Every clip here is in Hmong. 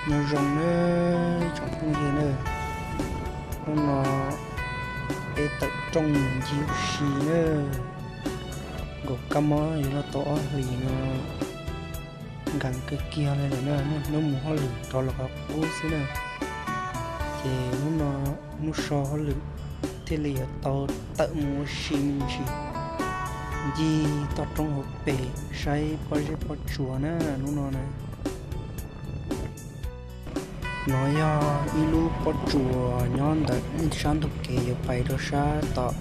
Nyob zoo nawb tsoom phooj ywg na, hnub no peb tawm rooj ncig ua si na, nkaus kab mob yuav luag tau ob hlis no, nkees kawg kiag li lawm na, niaj hnub mus hauj lwm rov los qhov qub xwb na. Ces hnub no hnub so hauj lwm thiaj li yuav tau tawm mus ua si me ntsis, ncig toj roob hauv pes saib pob zeb pob tsuas na hnub no na. No yog ib lub pob tsuas nyob ntawm sab ntug kev yuav pais rau sab tom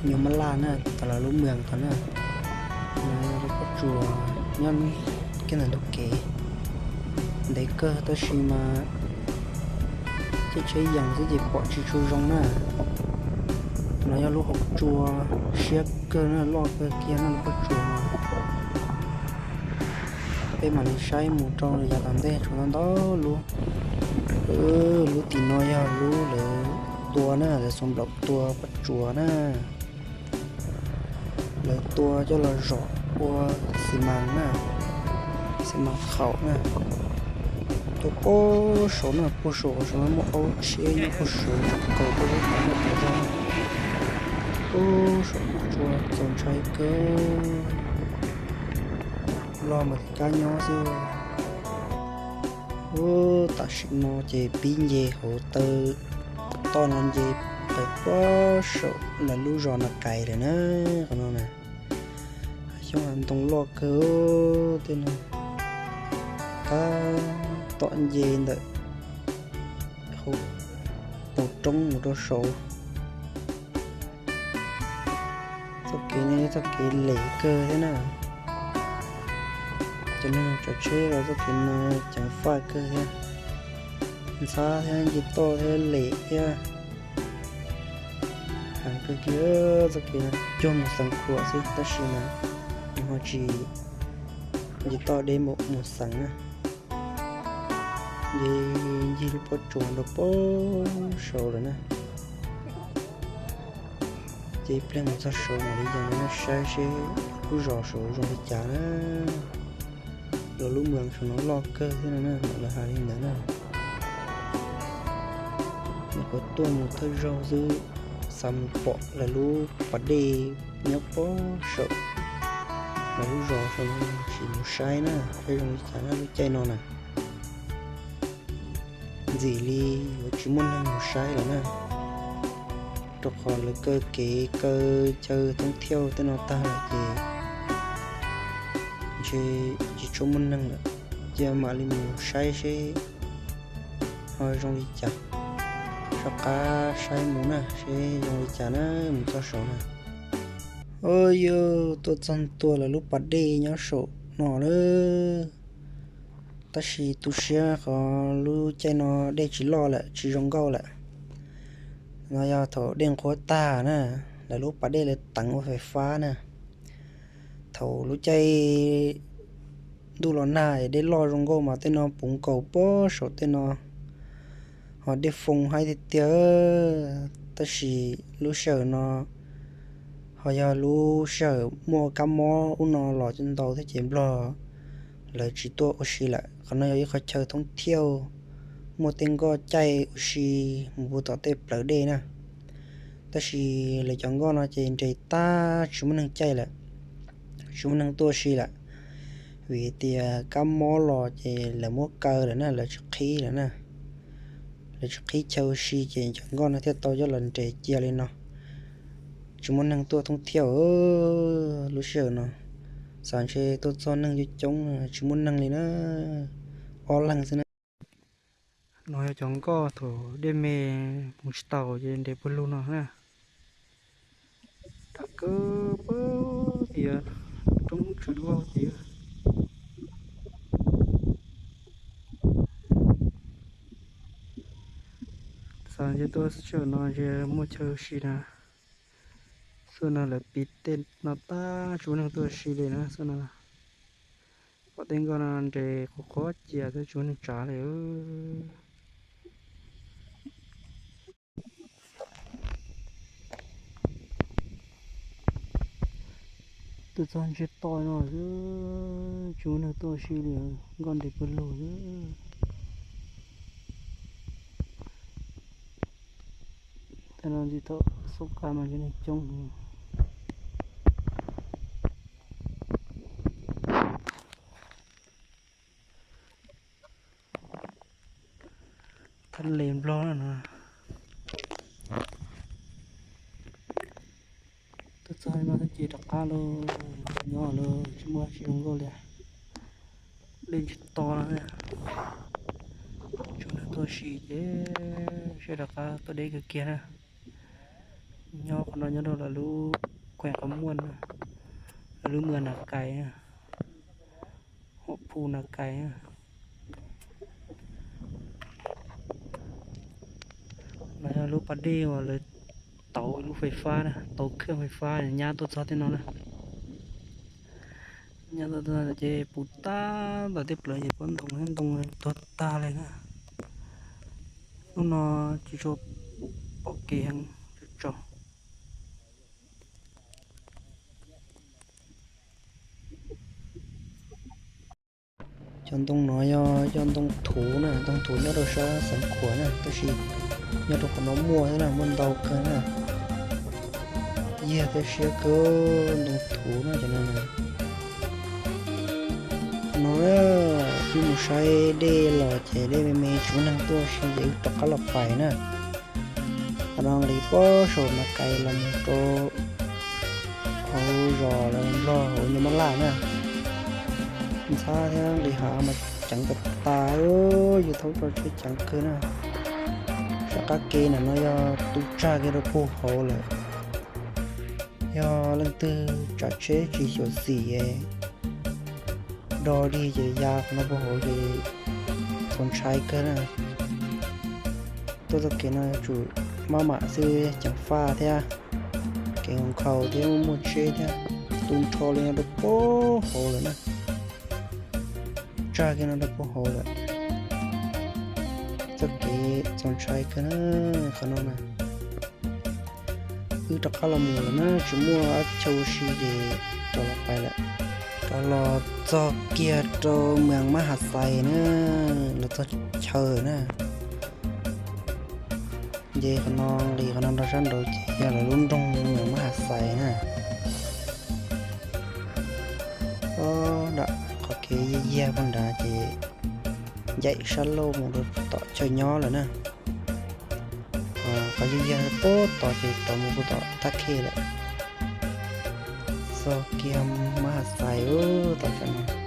Nyuj Mab Laj na, tom lawv lub moos tod na. No yog lub pob tsuas nyob kiag ntawm ntug kev, ntev kawg tab sis mas caij tsheb yees xwb ces pom tsis tshua zoo na. No yog lub hauv tsua siab kawg na, loj kawg kiag na lub pob tsuas no. Peb mam li saib mus rau yav tom ntej tshuav ntau ntau lub. Lub tim no yog lub lawv tua na, lawv xuas nplaum tua pob tsuas na. Lawv tua coj los zom ua xi mas na, xi mas khaum na. Tua puag saud na, puag saud qhov saud muaj aub tsheb nyob puag saud tseem kaus pob zeb tod tau zoo. Puag saud pob tsuas txaus ntshai kawg, loj mas tim kab nyob xwb. Tam sim no ces pib nce hauv taw toj no nce pais puag saum lawv lub zos Na Kais lawm na. Qhov no na, xyoob hav ntoo loj kawg tej no, tab tom nce ntawm hauv paus roob mus rau saud. Txoj kev no yog txoj kev lem kawg thiab na. Cov neeg tsav tsheb los txoj kev no ceev faj kawg thiab, ntxhab thiab nce toj thiab lem thiab. Heev kawg kiag txoj kev no, cuag mus Xeev Khuam xwb tab sis mas nws ho tsis nce toj deb npaum mus Xeev na. Nce ncig lub pob tsuas rau puag saud lawm na. Ces ib pliag mus txog saud mam li yees no saib seb lub zos saud zoo li cas na. Los lub moos saud no loj kawg thiab no na, lawv hais li ntawd na. Nyuam qhuav tuaj mus thawj zaug xwb, xav mus pom lawv lub pas dej nyob puag saum lawv lub zos saud no, sim mus saib na saib zoo li cas na lub caij no na. Ntxim li yuav tsis muaj neeg mus saib lawm na, rau qhov lawv kaw kev kaw chaw thoob thiauj tej no tag lawm ces ntshe tsis tshua muaj neeg lawm. Cia mam li mus saib seb ho zoo li cas, soj qab saib mus na seb zoo li cas na, mus txog saud na. Ua yus tuaj txog ntua lawv lub pas dej nyob saum no lawm, tab sis tu siab qhov lub caij no dej tsis loj lawm tsis zoo nkauj lawm. No yog thaum dej nqhuab tag na, lawv lub pas dej lawv teev ua fais fab na. Thaum lub caij ntuj los nag dej loj zoo nkauj mas tej no puv nkaus puag saum tej no, ho dej foo haib tiag tiag. Tab sis lub sij hawm no ho yog lub sij hawm muaj kab mob ub no los ntau thiab ces Nplog lawv tsis tuaj ua si lawm. Qhov no yog ib qhov chaw thoob thiauj muaj tej nkoj caij ua si mus puag tom tej plawv dej na. Tab sis lawv cov nkoj no ces nres tag tsis muaj neeg caij lawm, tsis muaj neeg tuaj ua si lawm, vim tias kab mob los ces lawv muab kaw lawm na, lawv tsis qhib lawm na. Lawv tsis qhib chaw ua si ces cov nkoj no thiaj tau coj los nres cia li no, tsis muaj neeg tuaj thoob thiauj. Lub sij hawm no xav ntshe tuaj txog neeg coob coob, tsis muaj neeg li na, ob leeg xwb na. No yog cov nkoj thaum dej me mus tsis taus ces nres puag lug no na. Dam kawg puag tias roob tswv loj tiag. Xav ntshe tuaj sij hawm no ntshe muaj chaw ua si na. Xub no lawv piv tej no tag tsis muaj neeg tuaj ua si li na xub no. Pom tej nkoj no nres qhuav qhuav cia xwb tsis muaj neeg tsav li. Tuaj txog ntshe toj no xwb, tsis muaj neeg tuaj ua si li, nkoj nres puag lug xwb. Cov no ntsis thaum xub qa mas cov neeg coob. Thaj les Nplog no. Tuaj txog no ces rov qab los nyob lawm, tsis muaj tsis zoo nkauj li. Dej tsis to no. Tsaus ntuj tuaj si ces seb rov qab tuaj deb kawg kiag na. Nyob qhov no nyob rau lawv lub khuees qhov muaj na, lawv lub mws Nas Kais, Huam Phu Nas Kais. No yog lub pas dej uas lawv tauv lub fais fab na, tauv khaj fais fab nyab tuaj txog tej no na. Nyab tuaj txog ces puv tag ntawm tej plawv ces pob ntoo ntoo tuag tag li na. Hnub no tsis tshua pom kev heev, tsaus tsaus. Cov ntoo no yog cov ntoo thuv na, ntoo thuv nyob rau sab Xeev Khuam na, tab sis nyob rau qhov no muaj thiab na, muaj ntau kawg na. Yag thiab siab kawg, ntoo thuv na cov no na. No wb mus saib dej los ces dej me me tsis muaj neeg tuaj si ces wb rov qab los pais na. Qhov no nqis pob saum Nas Kais los mus rau hauv zos Nplog hauv Nyab Laj na. Ntxhab thiab nqis hav mas ceev tas tas, yus thaub rau tsheb ceev kawg na. Sab qab ke ntawm no yog tu tsag kiag rau puag hauv lawm. Yog leej twg tsav tsheb tsis xyuam xim es do dig ces ya qhov no puag hauv ces txaus ntshai kawg na. Tuaj txoj kev no yuav tsum maj mam xwb, ceev faj thiab, kev nkhaus thiab muaj tsheb thiab, tu nrho li no rau puag hauv lawm na. Tsag kiag no rau puag hauv lawm. Txoj kev txaus ntshai kawg na, qhov no na. Wb rov qab los mus lawm na, tsis muaj dab tsi ua si ces rov los pais lawm. Rov los txog kiag rau mws Mab Has Xais na, los txog chaw na. Ces qhov no, nqis qhov no rau sab nraud ces yog lawv lub nroog mws Mab Has Xais na. Ob, nram qhov kev yag yag puag nrad ces ncaim sab laug mus rau tom chaw nyob lawm na. Qhov yag yag puag tod ces rov mus puag tom Thaj Khej lawm. Txog kiag Mab Has Xais tom chaw no.